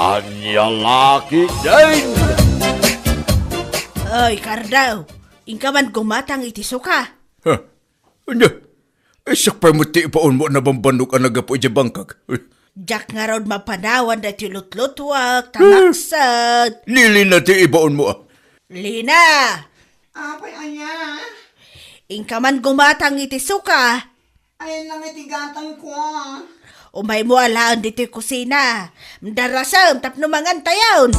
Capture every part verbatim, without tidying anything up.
Ania la ketdin? Oy, Kardao, inka man gumatang iti suka. Ha? Ania? Siak pay met ti ibaonmo a nabambannog a naggapu idiay bangkag. Diak ngarud mapanawan daytoy lutlutuak, ta maksat. Ni Lina ti ibaonmo, a. Lina! Apay, ania? Inka man gumatang iti suka. Ay, nang iti gatangko, a. Umaymo alaen ditoy kusina. Darasem tapno mangantayon.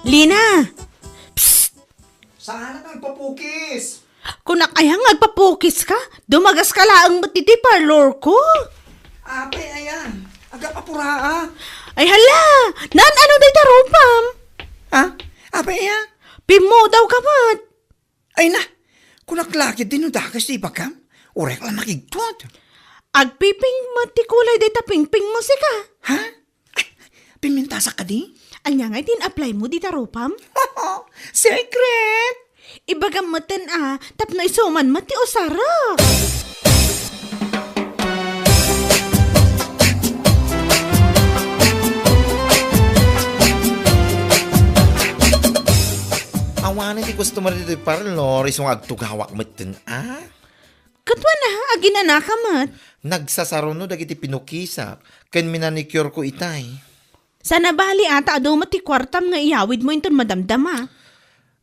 Lina! Psst! Saanak nga agpapukis? Kunak aya nga agpapukiska? Dumagaska laeng met ditoy parlorko. Apay aya, agap-apuraak. Ay hala! Naan-ano dayta rupam? Ha? Apay aya? Pimmudawka met. Ay na, kunak la ketdi no dakes ti ibagam. Uray la makigtot. Agpipink met ti kulay dayta pingpingmo, sika. Ha? Ay, pimintasak kadi? Ania ngay ti in-apply mo dita rupam? Secret! Ibagam metten a, tapno isuman met ti usarek. Awanen ti customer ditoy parlor, isu nga agtugawak metten a. Ket wen a, aginanaka met. Nagsasaruno dagiti pinukisak ken minanicure ko itay. Saan a bali a ta adu met ti kuartam nga iyawidmo inton madamdama.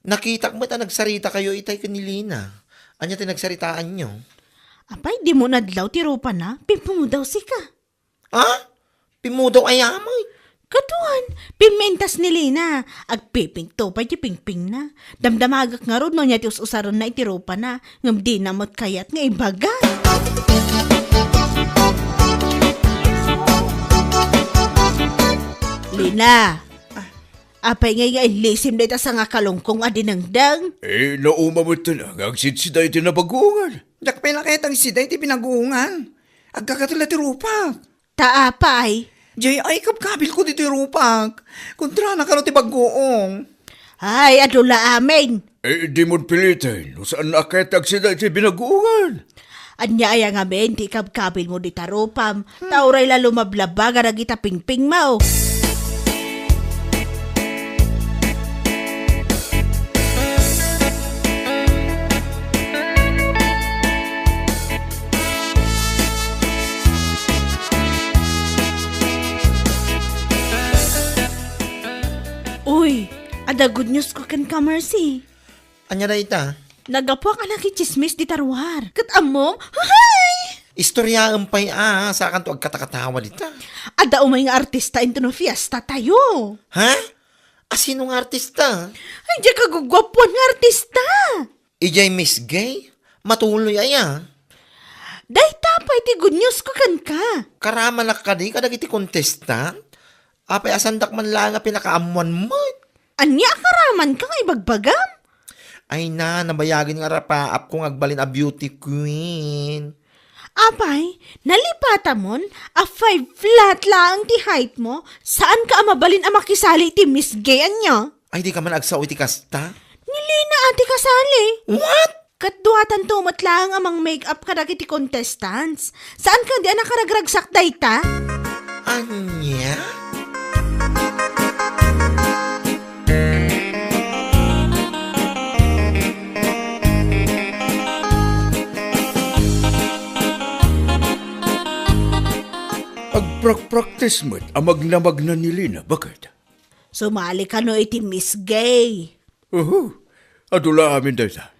Nakitak met a nagsaritakayo itay ken ni Lina. Ania ti nagsaritaanyo? Apay, dimo nadlaw ti rupana? Pimmudaw sika. Ha? Pimmudaw aya met? Kaduan, pimmintas ni Lina. Agpipink to pay ti pingpingna. Damdamagak ngarud no ania ti us-usarenna iti rupana, ngem dina met kayat nga ibaga. Lina, apay ngay nga inlisim dayta sangakalungkong a dinengdeng? Eh, nauma met nga agsidsida iti nabaguongan. Diak pay la kayat agsida iti binaguongan. Agkakatula ti rupak. Ta apay? Jay, ay, kabkabilko ditoy rupak. Kontrana kano ti baguong. Ay, adu la amin. Eh, dimon piliten, no saan a ket agsida iti binaguongan. Ania aya ngamin ti ikabkabilmo dita rupam, ta uray la lumablabaga dagita pingpingmo. Uy, adda good news ko kenka, Mercy. Ania dayta? Naggapuak a nakitsismis dita ruar. Ket ammom? Hay! Istoriaem pay a, sakanto agkatakatawa dita. Adda umay nga artista intono fiesta tayo. Ha? Asino nga artista? Ay, diay kaguguapuan nga artista. Idiay Miss Gay? Matuloy aya? Dayta pay ti good news ko kenka. Karamanak kadi kadagiti contestant? Apay, asandak man laeng a pinakaammoan met? Ania a karamanka nga ibagbagam? Ay na, nabayagen nga arapaapko nga agbalin a beauty queen. Apay, nalipatamon a five flat laeng ti height mo, saanka a mabalin a makisali iti Miss Gay, ania? Ay, dika man agsao iti kasta? Ni Lina a ti kasali. What? Ket duatanto met laeng a mang-make-up kadagiti contestants. Saan kadi a nakaragragsak dayta? Ania? Agprakpraktis met a magnamagna ni Lina, baket. Sumali kano iti Miss Gay? Uhu, adu la amin dayta.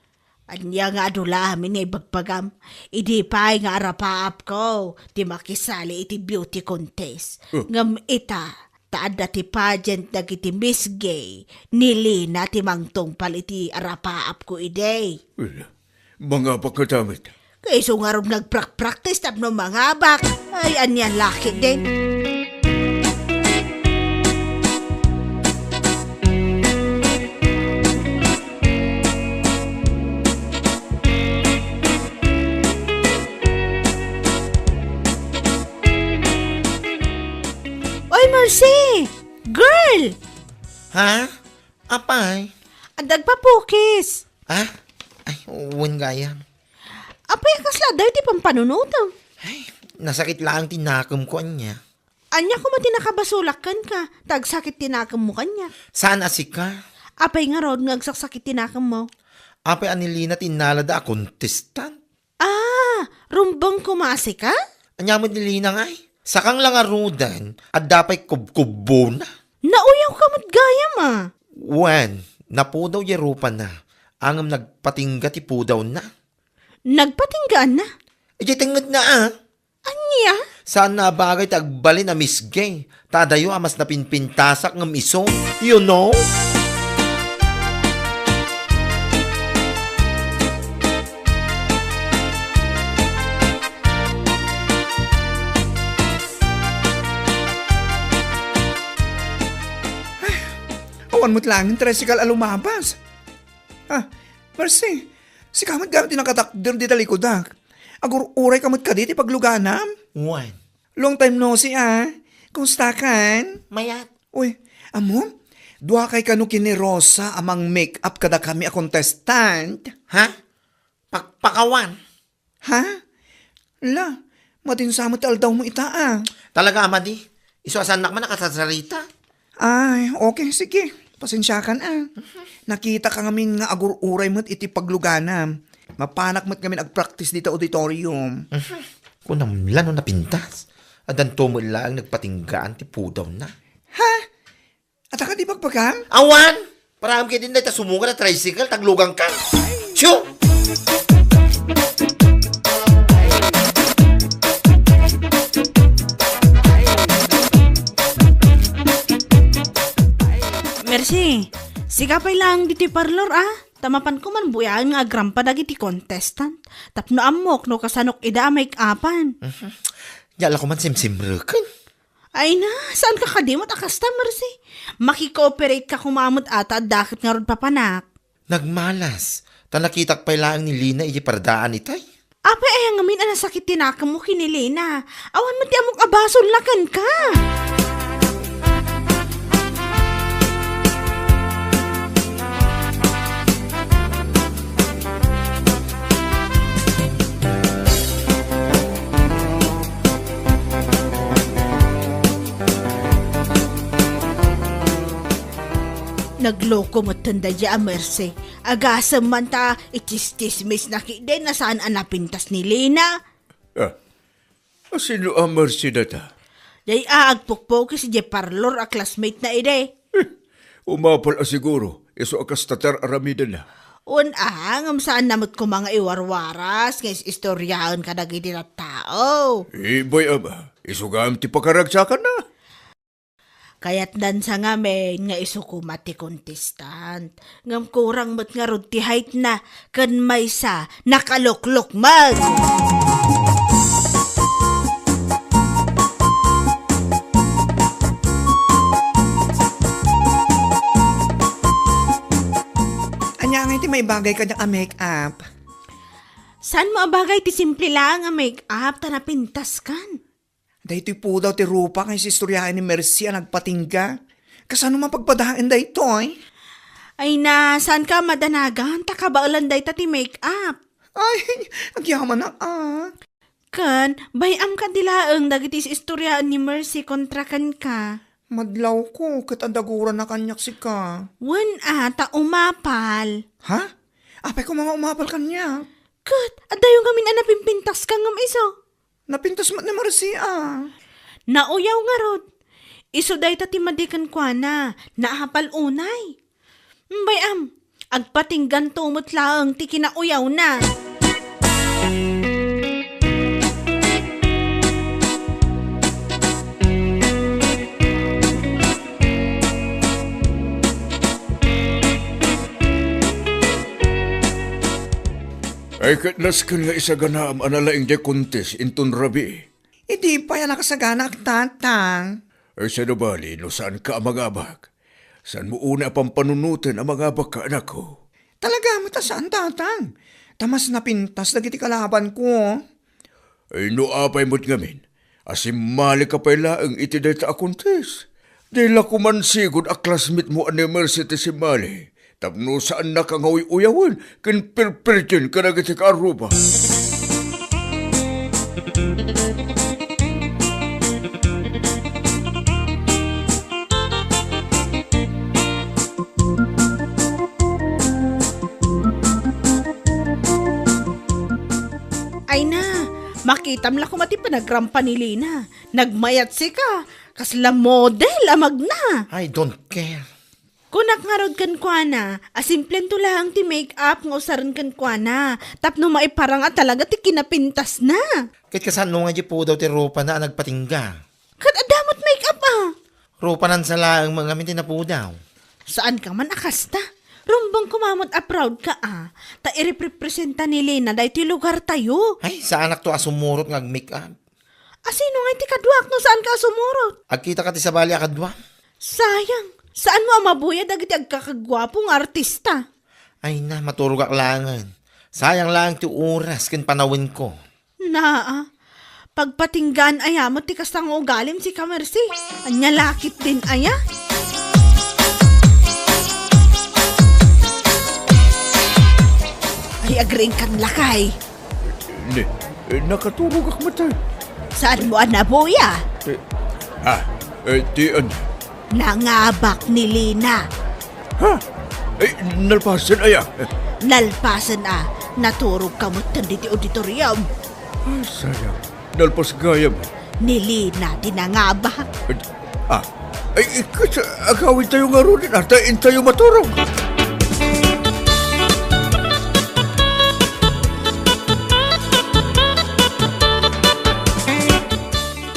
Ania nga adu la amin nga ibagbagam? Idi pay nga arapaapko ti makisali iti beauty contest. Oh. Ngem ita, ta adda ti pageant dagiti Miss Gay, ni Lina ti mangtungpal iti arapaapko idi. Well, mangabak nga damit. Kayso ngarud nga agprakpraktis tapno mangabak. Ay, ania la ketdin. Oy, Mercy! Girl! Ha? Apay? Adda agpapukis. Ha? Ay, wen gayam. Apay a kasla adda ti pampanunotem? Ay, nasakit laeng ti nakemko ania. Ania koma ti nakabasolak kenka, ta agsakit ti nakemmo kaniak? Saan a sika? Apay ngarud nga agsaksakit ti nakemmo? Apay a ni Lina ti innalada a contestant? Ah, rumbeng koma a sika? Ania met ni Lina ngay? Sakang la ngaruden, adda pay kubkubbona. Nauyaw ka met gayam a. Wen, napudaw diay rupana, ngem nagpatingga ti pudawna. Nagpatinggaanna? Idiay tengngedna a. Ania? Saanna a bagay ti agbalin a Miss Gay. Ta adayo a mas napinpintasak ngem isu. You know? Awan met laeng tricycle a lumabas. Ah, Mercy, sika met gayam ti nakatakder dita likudak. Agur-uray ka met kadi ti pagluganam? Wen. Long time no see, ah. Kumusta kan? Mayat. Uy, ammom? Duakay kano ken ni Rosa a mang-make-up kadakami a contestant? Ha? Pakpakawan? Ha? La, madi sa met ti aldawmo ita, ah. Talaga a madi? Isu a saannak man a kasarsarita? Ay, okay, sige. Pasensiakan, ah. Nakitaka ngamin nga agur-uray met iti pagluganam. Mapanak met ngamin agpraktis dita auditorium. Kunam la no napintas. Addanto met laeng nagpatinggaan ti pudawna. Ha? Adda kadi bagbagam? Awan! Paraem ketdin dayta sumungad a tricycle, ta agluganka. Tiyo! Mercy, sika pay laeng ditoy parlor, ah. Ta mapanko man buyaen nga agrampa dagiti contestant. Tapno ammok no kasanok ida a make-upan. Mhm. Diak la koma simsimreken. Ay na, saanka kadi met a kasta, Mercy? Makikooperate ka koma met a ta adda ket ngarud papanak. Nagmalas, ta nakitak pay laeng ni Lina iti paradaan itay. Apay aya ngamin a nasakit ti nakemmo ken ni Lina? Awan met ti ammok a basolna kenka. Nagloko metten daydiay a Mercy. Agasem man ta itsistsismisna ketdi no saan a napintas ni Lina. Ah, sino a Mercy dayta? Dayta a agpukpukis idiay parlor a classmate na idi. Eh, umapal a siguro, isu a kasta ti ar-aramidenna. Wen a, ngem saanna met koma nga iwarwaras nga is-istoriaen kadagiti tattao. Ibay ama, isu gayam ti pakaragsakanna. Kayatdan sa ngamin nga isu koma ti contestant. Ngem kurang met ngarud ti height na, ken maysa, nakaluklukmeg. Ania ngay ti maibagay kaniak a make-up? Saanmo a bagay ti simple laeng a make-up ta napintaskan? Daytoy pudaw ti rupa nga is-istoriaen ni Mercy a nagpatingga. Kasano mapagpadaen daytoy? Ay na, saanka madanagan ta kabaelan dayta ti make-up? Ay, agyamanak a. Ken, bay-am kadi laeng dagiti is-istoriaen ni Mercy kontra kenka. Madlawko, ket adda gurana kaniak sika. Wen a, ta umapal. Ha? Apay koma nga umapal kaniak? Ket, addayo ngamin a napimpintaska ngem isu. Napintas met ni Mercy a. Nauyaw ngarud. Isu dayta ti madi kenkuana, naapal unay. Bay-am, agpatingganto met laeng ti kinauyawna. Ay, ket nasken nga isaganaam a nalaing diay contest inton rabii. Idi pay a nakasaganaak, Tatang. Ay, saan a bali no saanka a mangabak? Saanmo unay a pampanunoten a mangabakka, anakko? Talaga met a saan, Tatang. Ta mas napintas dagiti kalabanko. Ay, no apay met ngamin a simmalika pay laeng iti dayta a contest? Di la koma sigud a classmate mo a ni Mercy ti simmali, tapno saannaka nga uy-uyawen ken pirpirdien kadagiti kaarruba. Ay na, makitam la koma ti panagrampa ni Lina. Nagmayat sika, kasla model a magna. I don't care. Kunak ngarud kenkuana, a simplento laeng ti make-up nga usaren kenkuana, tapno maiparang a talaga ti kinapintasna. Ket kasano nga di pudaw ti rupana a nagpatingga? Ket adda met make-up a. Rupanan sa laeng met ngamin ti napudaw. Saan ka man a kasta? Rumbeng koma met a proud ka a, ta ireprepresenta ni Lina daytoy lugartayo. Ay, saanak to a sumurot nga ag-make-up. Asino ngay ti kaduak no saan ka a sumurot? Agkita ka ti sabali a kadua? Sayang, saan mo a mabuya dagiti agkakaguapo nga artista? Ay na, maturogak laengen. Sayang laeng ti oras ken panawenko. Naa, pagpatinggaan aya met ti kasta nga ugalim, sika Mercy. Ania lakit din aya? Ay, agriingkan lakay. Ni, eh, nakaturogak met, eh. Saan mo a nabuya? Eh, ah, eh, ti ania? Nangabak ni Lina. Ha? Eh, nalpasen aya? Nalpasen a, naturog ka met ditoy auditorium. Ay, sayang. Nalpas gayam. Ni Lina ti nangabak. Eh, ah, ay, ikat, agawidtayo ngaruden, ta intayo maturog.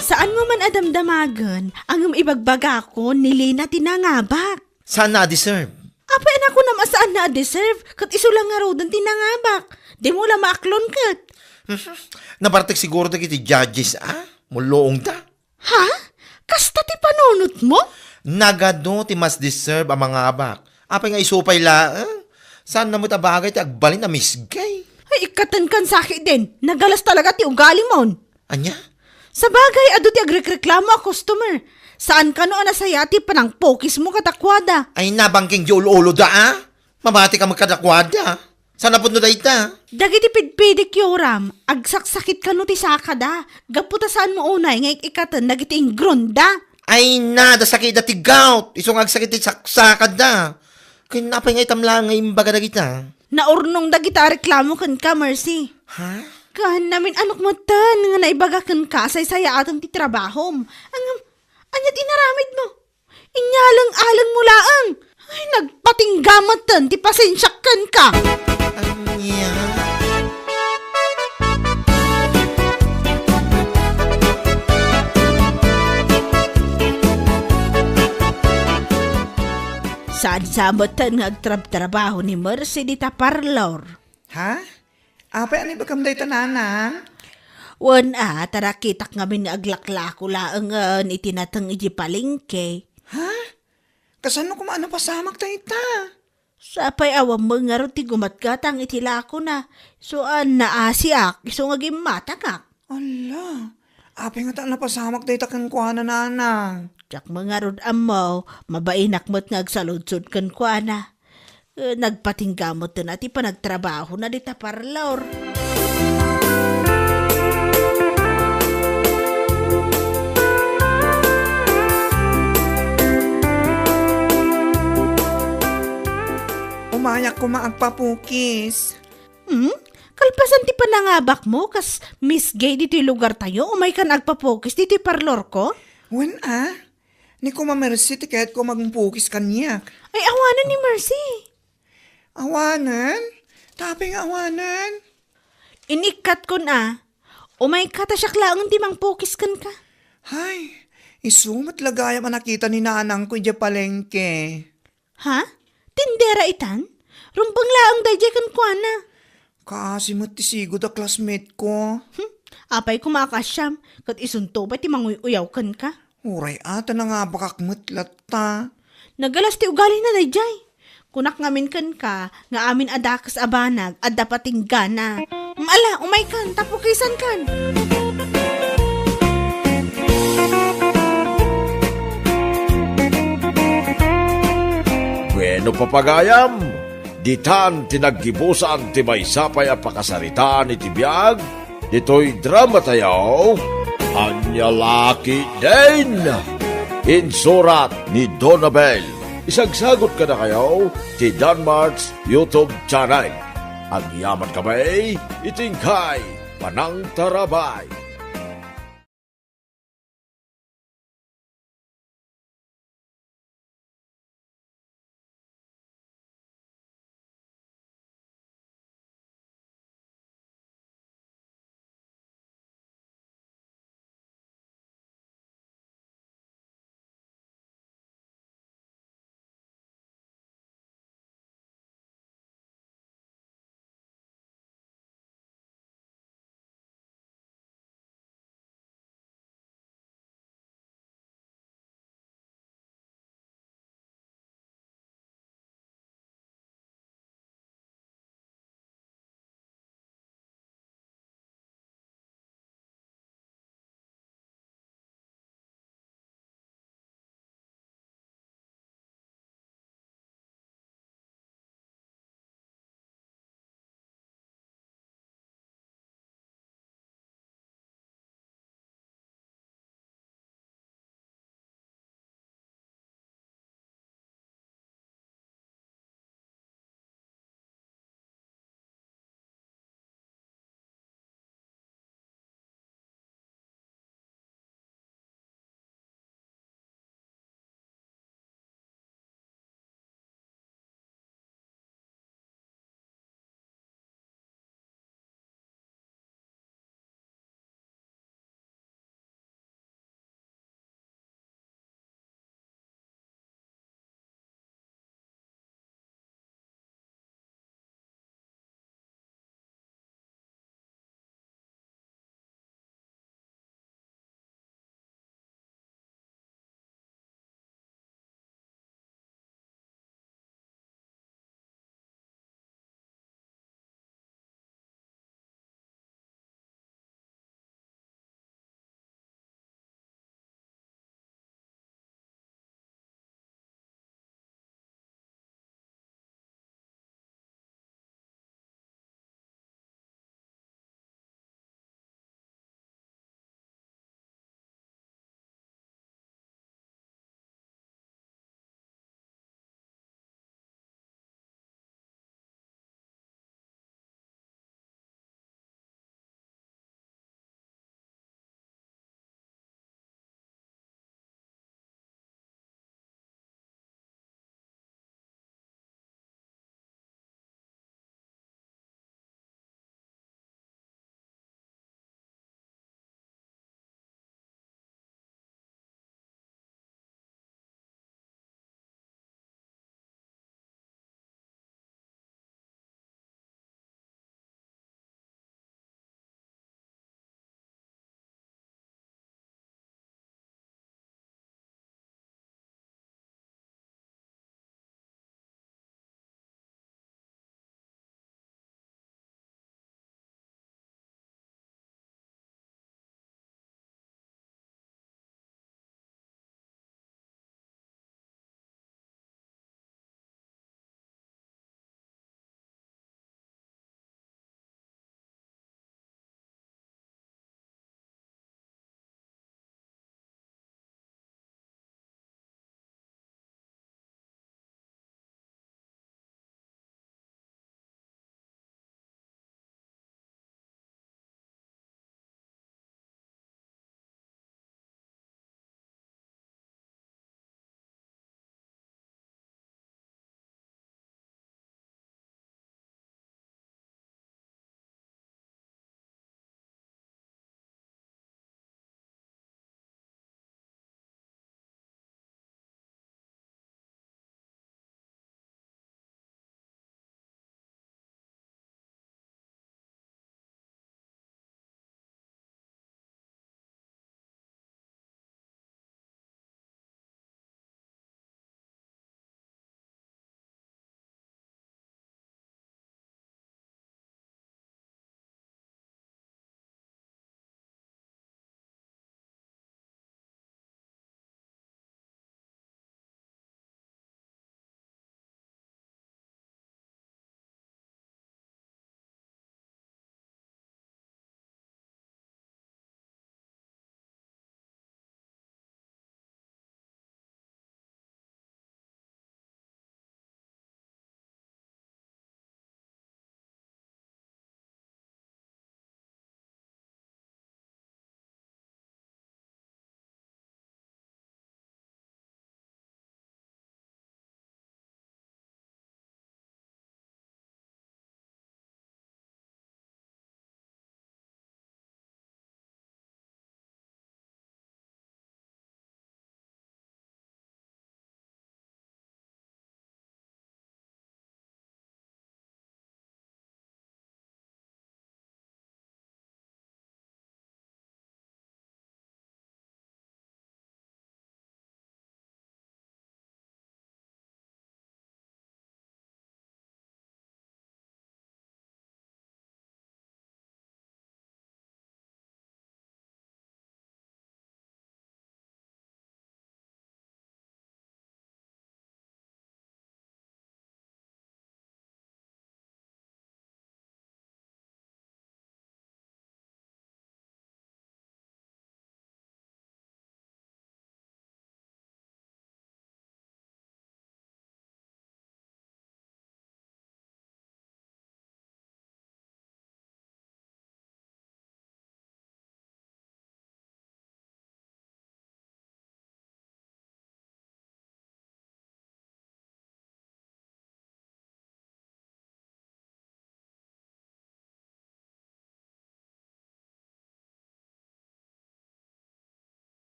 Saan mo man a damdamagen, ngem ibagbagakon ni Lina ti nangabak. Saan na a deserve? Apay a kunam a saan na a deserve, ket isu la ngaruden ti nangabak. Dimo la maaklon ket. Mhm. Nabartek siguro dagiti judges, a? Mulluongda. Ha? Kasta ti panunotmo? Nagadu ti mas deserve a mangabak. Apay nga isu pay laeng? Saan na met a bagay ti agbalin a Miss Gay? Ay, ikkatenkan sakit din. Nagalas talaga ti ugalimon. Ania? Sabagay, adu ti agrekreklamo a customer. Saan kano a nasaya ti panangpukismo kadakuada? Ay, nabangking di ulo-uloda, a? Mabati ka met kadakuada. Saan a pudno dayta? Dagiti pidpidikuram, agsaksakit kano ti sakada. Gapu ta saan mo unay nga ik-ikkaten dagiti ingronda. Ay na, da sakida ti gout. Isu nga agsakit ti saksakada. Ken apay nga itam laeng nga imbaga dagita? Naurnong dagita a reklamo kenka, Mercy. Ha? Ken namin-anok metten nga naibaga kenka a saysayaatem ti trabahom. Ngem, ania ti inaramidmo? Inyaleng-aleng mo laeng. Ay, nagpatingga metten ti pasensiak kenka. Ania? Saan sa metten nga agtrabtrabaho ni Mercy dita parlor? Ha? Apay a naibagam dayta, nanang? Wen a, ta nakitak ngamin nga aglaklako laengen iti nateng iti palengke. Ha? Kasano koma a napasamak dayta? Sapay awan met ngarud ti gumatgatang iti lakona. Isu a naasiak, isu nga gimmatangak. Ala, apay ngata a napasamak dayta kenkuana, nanang? Diak met ngarud ammo, mabainak met nga agsaludsod kenkuana. Eh, nagpatingga metten a ti panagtrabahona dita parlor. Umayak koma agpapukis. Hmm? Kalpasan ti panangabakmo kas Miss Gay ditoy lugartayo, umaykan agpapukis ditoy parlorko? Wen a, ni Kuma Mercy ti kayatko a mangpukis kaniak. Ay, awanen ni Mercy. Awanen? Tapay nga awanen? Inikkatkon a, umayka ta siak laeng ti mangpukis kenka. Hay, isu met la gayam a nakita ni nanangko idiay palengke. Ha? Tindera itan? Rumbeng laeng daydiay kenkuana. Kaasi met ti sigud a classmate ko. Hmm, apay koma a kaasiam, ket isunto pay ti manguy-uyaw kenka. Uray a, ta nangabakak met latta. Nagalas ti ugalina daydiay. Kunak ngamin kenka nga amin a dakes a banag adda patinggana. Ala, umaykan, ta pukisankan. Bueno, papagayam, ditan ti naggibusan ti maysa pay a pakasaritaan iti biag, ditoy dramatayo, Ania La Ketdin. Insurat ni Donabel. Isagsagut kadakayo ti Danmart's YouTube channel. Agyamankami iti inkay panangtarabay.